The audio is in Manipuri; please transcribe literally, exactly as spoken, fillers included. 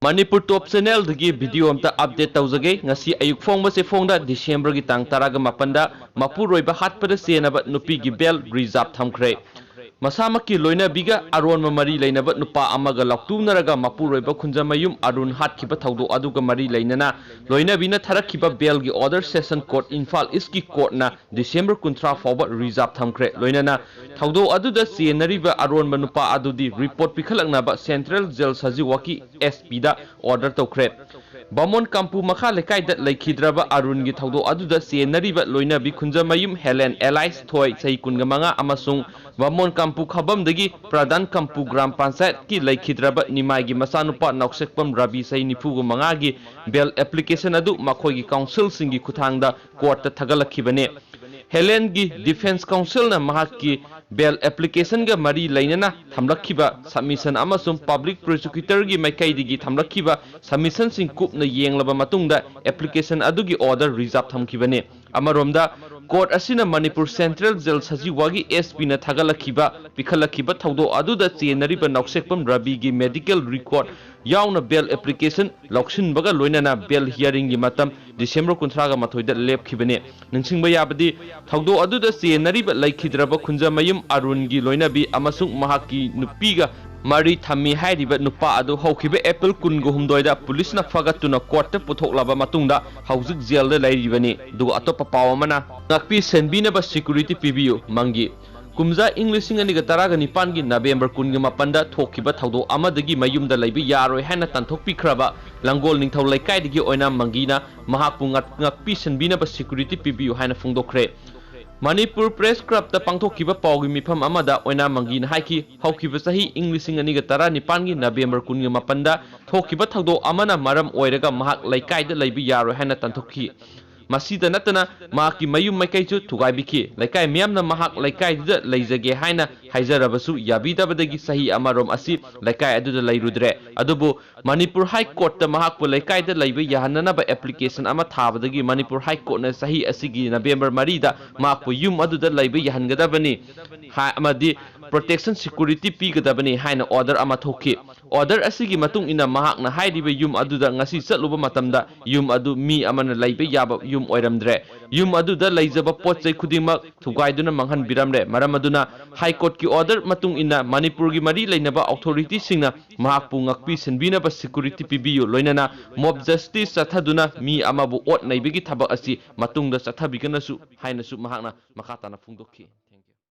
ꯃꯅꯤꯄꯨꯔ ꯇꯣꯞ ꯆꯦꯅꯦꯜꯗꯒꯤ ꯚꯤꯗꯤꯑꯣ ꯑꯝꯇ ꯑꯞꯗꯦꯠ ꯇꯧꯖꯒꯦ꯫ ꯉꯁꯤ ꯑꯌꯨꯛ ꯐꯣꯡꯕꯁꯦ ꯐꯣꯡꯗ ꯗꯤꯁꯦꯝꯕꯔꯒꯤ ꯇꯥꯡ ꯇꯔꯥꯒ ꯃꯥꯄꯟꯗ ꯃꯄꯨꯔꯣꯏꯕ ꯍꯥꯠꯄꯗ ꯆꯦꯟꯅꯕ ꯅꯨꯄꯤꯒꯤ ꯕꯦꯜ ꯔꯤꯖꯥꯕ ꯊꯝꯈ꯭ꯔꯦ꯫ ꯃꯁꯥꯃꯛꯀꯤ ꯂꯣꯏꯅꯕꯤꯒ ꯑꯔꯣꯟꯕ ꯃꯔꯤ ꯂꯩꯅꯕ ꯅꯨꯄꯥ ꯑꯃꯒ ꯂꯥꯎꯇꯨꯅꯔꯒ ꯃꯄꯨꯔꯣꯏꯕ ꯈꯨꯟꯖꯃꯌꯨꯝ ꯑꯔꯨꯟ ꯍꯥꯠꯈꯤꯕ ꯊꯧꯗꯣꯛ ꯑꯗꯨꯒ ꯃꯔꯤ ꯂꯩꯅꯅ ꯂꯣꯏꯅꯕꯤꯅ ꯊꯥꯔꯛꯈꯤꯕ ꯕꯦꯜꯒꯤ ꯑꯣꯔꯗꯔ ꯁꯦꯁꯟ ꯀꯣꯔꯠ ꯏꯝꯐꯥꯜ ꯏꯁꯀꯤ ꯀꯣꯔꯠꯅ ꯗꯤꯁꯦꯝꯕꯔ ꯀꯨꯟꯊ꯭ꯔꯥ ꯐꯥꯎꯕ ꯔꯤꯖꯥꯕ ꯊꯝꯈ꯭ꯔꯦ꯫ ꯂꯣꯏꯅꯅ ꯊꯧꯗꯣꯛ ꯑꯗꯨꯗ ꯆꯦꯟꯅꯔꯤꯕ ꯑꯔꯣꯟꯕ ꯅꯨꯄꯥ ꯑꯗꯨꯗꯤ ꯔꯤꯄꯣꯔꯠ ꯄꯤꯈꯠꯂꯛꯅꯕ ꯁꯦꯟꯇ꯭ꯔꯦꯜ ꯖꯦꯜ ꯁꯖꯤꯋꯥꯒꯤ ꯑꯦꯁ ꯄꯤꯗ ꯑꯣꯔꯗꯔ ꯇꯧꯈ꯭ꯔꯦ꯫ ꯕꯥꯃꯣꯟ ꯀꯥꯝꯄꯨ ꯃꯈꯥ ꯂꯩꯀꯥꯏꯗ ꯂꯩꯈꯤꯗ꯭ꯔꯕ ꯑꯔꯨꯟꯒꯤ ꯊꯧꯗꯣꯛ ꯑꯗꯨꯗ ꯆꯦꯟꯅꯔꯤꯕ ꯂꯣꯏꯅꯕꯤ ꯈꯨꯟꯖꯃꯌꯨꯝ ꯍꯦꯂꯦꯟ ꯑꯦꯂꯥꯏꯁ ꯊꯣꯏ, ꯆꯍꯤ ꯀꯨꯟꯒ ꯃꯉꯥ, ꯑꯃꯁꯨꯡ ꯕꯥꯃꯣꯟ ꯀꯥꯝꯄꯨ ꯈꯥꯕꯝꯗꯒꯤ ꯄ꯭ꯔꯙꯥꯟ ꯀꯥꯝꯄꯨ ꯒ꯭ꯔꯥꯝ ꯄꯟꯆꯥꯌꯠꯀꯤ ꯂꯩꯈꯤꯗ꯭ꯔꯕ ꯅꯤꯃꯥꯏꯒꯤ ꯃꯆꯥꯅꯨꯄꯥ ꯅꯥꯎꯁꯦꯛꯄꯝ ꯔꯕꯤ, ꯆꯍꯤ ꯅꯤꯐꯨꯒ ꯃꯉꯥꯒꯤ ꯕꯦꯜ ꯑꯦꯄ꯭ꯂꯤꯀꯦꯁꯟ ꯑꯗꯨ ꯃꯈꯣꯏꯒꯤ ꯀꯥꯎꯟꯁꯤꯜꯁꯤꯡꯒꯤ ꯈꯨꯠꯊꯥꯡꯗ ꯀꯣꯔꯠꯇ ꯊꯥꯒꯠꯂꯛꯈꯤꯕꯅꯤ꯫ ꯍꯦꯂꯦꯟꯒꯤ ꯗꯤꯐꯦꯟꯁ ꯀꯥꯎꯟꯁꯤꯜꯅ ꯃꯍꯥꯛꯀꯤ ꯕꯦꯜ ꯑꯦꯄ꯭ꯂꯤꯀꯦꯁꯟꯒ ꯃꯔꯤ ꯂꯩꯅꯅ ꯊꯝꯂꯛꯈꯤꯕ ꯁꯕꯃꯤꯁꯟ ꯑꯃꯁꯨꯡ ꯄꯕ꯭ꯂꯤꯛ ꯄ꯭ꯔꯣꯁꯤꯀ꯭ꯌꯨꯇꯔꯒꯤ ꯃꯥꯏꯀꯩꯗꯒꯤ ꯊꯝꯂꯛꯈꯤꯕ ꯁꯕꯃꯤꯁꯟꯁꯤꯡ ꯀꯨꯞꯅ ꯌꯦꯡꯂꯕ ꯃꯇꯨꯡꯗ ꯑꯦꯄ꯭ꯂꯤꯀꯦꯁꯟ ꯑꯗꯨꯒꯤ ꯑꯣꯔꯗꯔ ꯔꯤꯖꯥꯕ ꯊꯝꯈꯤꯕꯅꯤ꯫ ꯑꯃꯔꯣꯝꯗ, ꯀꯣꯔꯠ ꯑꯁꯤꯅ ꯃꯅꯤꯄꯨꯔ ꯁꯦꯟꯇ꯭ꯔꯦꯜ ꯖꯦꯜ ꯁꯖꯤꯋꯥꯒꯤ ꯑꯦꯁ ꯄꯤꯅ ꯊꯥꯒꯠꯂꯛꯈꯤꯕ, ꯄꯤꯈꯠꯂꯛꯈꯤꯕ ꯊꯧꯗꯣꯛ ꯑꯗꯨꯗ ꯆꯦꯟꯅꯔꯤꯕ ꯅꯥꯎꯁꯦꯛꯄꯝ ꯔꯕꯤꯒꯤ ꯃꯦꯗꯤꯀꯦꯜ ꯔꯤꯀꯣꯔꯠ ꯌꯥꯎꯅ ꯕꯦꯜ ꯑꯦꯄ꯭ꯂꯤꯀꯦꯁꯟ ꯂꯧꯁꯤꯟꯕꯒ ꯂꯣꯏꯅꯅ ꯕꯦꯜ ꯍꯤꯌꯥꯔꯤꯡꯒꯤ ꯃꯇꯝ ꯗꯤꯁꯦꯝꯕꯔ ꯀꯨꯟꯊ꯭ꯔꯥꯒ ꯃꯥꯊꯣꯏꯗ ꯂꯦꯞꯈꯤꯕꯅꯤ꯫ ꯅꯤꯡꯁꯤꯡꯕ ꯌꯥꯕꯗꯤ, ꯊꯧꯗꯣꯛ ꯑꯗꯨꯗ ꯆꯦꯟꯅꯔꯤꯕ ꯂꯩꯈꯤꯗ꯭ꯔꯕ ꯈꯨꯟꯖꯃꯌꯨꯝ ꯑꯔꯨꯟꯒꯤ ꯂꯣꯏꯅꯕꯤ ꯑꯃꯁꯨꯡ ꯃꯍꯥꯛꯀꯤ ꯅꯨꯄꯤꯒ ꯃꯔꯤ ꯊꯝꯃꯤ ꯍꯥꯏꯔꯤꯕ ꯅꯨꯄꯥ ꯑꯗꯨ ꯍꯧꯈꯤꯕ ꯑꯦꯄ꯭ꯔꯤꯜ ꯀꯨꯟꯒ ꯍꯨꯝꯗꯣꯏꯗ ꯄꯨꯂꯤꯁꯅ ꯐꯥꯒꯠꯇꯨꯅ ꯀꯣꯔꯠꯇ ꯄꯨꯊꯣꯛꯂꯕ ꯃꯇꯨꯡꯗ ꯍꯧꯖꯤꯛ ꯖꯦꯜꯗ ꯂꯩꯔꯤꯕꯅꯤ꯫ ꯑꯗꯨꯒ ꯑꯇꯣꯞꯄ ꯄꯥꯎ ꯑꯃꯅ, ꯉꯥꯛꯄꯤ ꯁꯦꯟꯕꯤꯅꯕ ꯁꯦꯀ꯭ꯌꯨꯔꯤꯇꯤ ꯄꯤꯕꯤꯌꯨ, ꯃꯪꯒꯤ꯫ ꯀꯨꯝꯖꯥ ꯏꯪ ꯂꯤꯁꯤꯡ ꯑꯅꯤꯒ ꯇꯔꯥꯒ ꯅꯤꯄꯥꯟꯒꯤ ꯅꯕꯦꯝꯕꯔ ꯀꯨꯟꯒ ꯃꯥꯄꯟꯗ ꯊꯣꯛꯈꯤꯕ ꯊꯧꯗꯣꯛ ꯑꯃꯗꯒꯤ ꯃꯌꯨꯝꯗ ꯂꯩꯕ ꯌꯥꯔꯣꯏ ꯍꯥꯏꯅ ꯇꯥꯟꯊꯣꯛꯄꯤꯈ꯭ꯔꯕ ꯂꯥꯡꯒꯣꯜ ꯅꯤꯡꯊꯧ ꯂꯩꯀꯥꯏꯗꯒꯤ ꯑꯣꯏꯅꯥꯝ ꯃꯪꯒꯤꯅ ꯃꯍꯥꯛꯄꯨ ꯉꯥꯛ-, ꯉꯥꯛꯄꯤ ꯁꯦꯟꯕꯤꯅꯕ ꯁꯦꯀ꯭ꯌꯨꯔꯤꯇꯤ ꯄꯤꯕꯤꯌꯨ ꯍꯥꯏꯅ ꯐꯣꯡꯗꯣꯛꯈ꯭ꯔꯦ꯫ ꯃꯅꯤꯄꯨꯔ ꯄ꯭ꯔꯦꯁ ꯀ꯭ꯂꯕꯇ ꯄꯥꯡꯊꯣꯛꯈꯤꯕ ꯄꯥꯎꯒꯤ ꯃꯤꯐꯝ ꯑꯃꯗ ꯑꯣꯏꯅꯥꯝ ꯃꯪꯒꯤꯅ ꯍꯥꯏꯈꯤ, ꯍꯧꯈꯤꯕ ꯆꯍꯤ ꯏꯪ ꯂꯤꯁꯤꯡ ꯑꯅꯤꯒ ꯇꯔꯥꯅꯤꯄꯥꯟꯒꯤ ꯅꯕꯦꯝꯕꯔ ꯀꯨꯟꯒ ꯃꯥꯄꯟꯗ ꯊꯣꯛꯈꯤꯕ ꯊꯧꯗꯣꯛ ꯑꯃꯅ ꯃꯔꯝ ꯑꯣꯏꯔꯒ ꯃꯍꯥꯛ ꯂꯩꯀꯥꯏꯗ ꯂꯩꯕ ꯌꯥꯔꯣꯏ ꯍꯥꯏꯅ ꯇꯥꯟꯊꯣꯛꯈꯤ꯫ ꯃꯁꯤꯗ ꯅꯠꯇꯅ ꯃꯍꯥꯛꯀꯤ ꯃꯌꯨꯝ ꯃꯥꯏꯀꯩꯁꯨ ꯊꯨꯒꯥꯏꯕꯤꯈꯤ꯫ ꯂꯩꯀꯥꯏ ꯃꯤꯌꯥꯝꯅ ꯃꯍꯥꯛ ꯂꯩꯀꯥꯏꯗꯨꯗ ꯂꯩꯖꯒꯦ ꯍꯥꯏꯅ ꯍꯥꯏꯖꯔꯕꯁꯨ ꯌꯥꯕꯤꯗꯕꯗꯒꯤ ꯆꯍꯤ ꯑꯃꯔꯣꯝ ꯑꯁꯤ ꯂꯩꯀꯥꯏ ꯑꯗꯨꯗ ꯂꯩꯔꯨꯗ꯭ꯔꯦ꯫ ꯑꯗꯨꯕꯨ ꯃꯅꯤꯄꯨꯔ ꯍꯥꯏ ꯀꯣꯔꯠꯇ ꯃꯍꯥꯛꯄꯨ ꯂꯩꯀꯥꯏꯗ ꯂꯩꯕ ꯌꯥꯍꯟꯅꯅꯕ ꯑꯦꯄ꯭ꯂꯤꯀꯦꯁꯟ ꯑꯃ ꯊꯥꯕꯗꯒꯤ ꯃꯅꯤꯄꯨꯔ ꯍꯥꯏ ꯀꯣꯔꯠꯅ ꯆꯍꯤ ꯑꯁꯤꯒꯤ ꯅꯕꯦꯝꯕꯔ ꯃꯔꯤꯗ ꯃꯍꯥꯛꯄꯨ ꯌꯨꯝ ꯑꯗꯨꯗ ꯂꯩꯕ ꯌꯥꯍꯟꯒꯗꯕꯅꯤ ꯍꯥꯏ-, ꯑꯃꯗꯤ protection security ꯄꯤꯒꯗꯕꯅꯤ ꯍꯥꯏꯅ order ꯑꯃ ꯊꯣꯛꯈꯤ꯫ Order ꯑꯁꯤꯒꯤ ꯃꯇꯨꯡ ꯏꯟꯅ ꯃꯍꯥꯛꯅ ꯍꯥꯏꯔꯤꯕ ꯌꯨꯝ ꯑꯗꯨꯗ ꯉꯁꯤ ꯆꯠꯂꯨꯕ ꯃꯇꯝꯗ ꯌꯨꯝ ꯑꯗꯨ ꯃꯤ ꯑꯃꯅ ꯂꯩꯕ ꯌꯥꯕ ꯌꯨꯝ ꯑꯣꯏꯔꯝꯗ꯭ꯔꯦ꯫ ꯌꯨꯝ ꯑꯗꯨꯗ ꯂꯩꯖꯕ ꯄꯣꯠ ꯆꯩ ꯈꯨꯗꯤꯡꯃꯛ ꯊꯨꯒꯥꯏꯗꯨꯅ ꯃꯥꯡꯍꯟꯕꯤꯔꯝꯂꯦ꯫ ꯃꯔꯝ ꯑꯗꯨꯅ High Courtꯀꯤ order ꯃꯇꯨꯡ ꯏꯟꯅ ꯃꯅꯤꯄꯨꯔꯒꯤ ꯃꯔꯤ ꯂꯩꯅꯕ authorityꯁꯤꯡꯅ ꯃꯍꯥꯛꯄꯨ ꯉꯥꯛꯄꯤ ꯁꯦꯟꯕꯤꯅꯕ security ꯄꯤꯕꯤꯌꯨ, ꯂꯣꯏꯅꯅ mob justice ꯆꯠꯊꯗꯨꯅ ꯃꯤ ꯑꯃꯕꯨ ꯑꯣꯠ ꯅꯩꯕꯒꯤ ꯊꯕꯛ ꯑꯁꯤ ꯃꯇꯨꯡꯗ ꯆꯠꯊꯕꯤꯒꯅꯁꯨ ꯍꯥꯏꯅꯁꯨ ꯃꯍꯥꯛꯅ ꯃꯈꯥ ꯇꯥꯅ ꯐꯣꯡꯗꯣꯛꯈꯤ꯫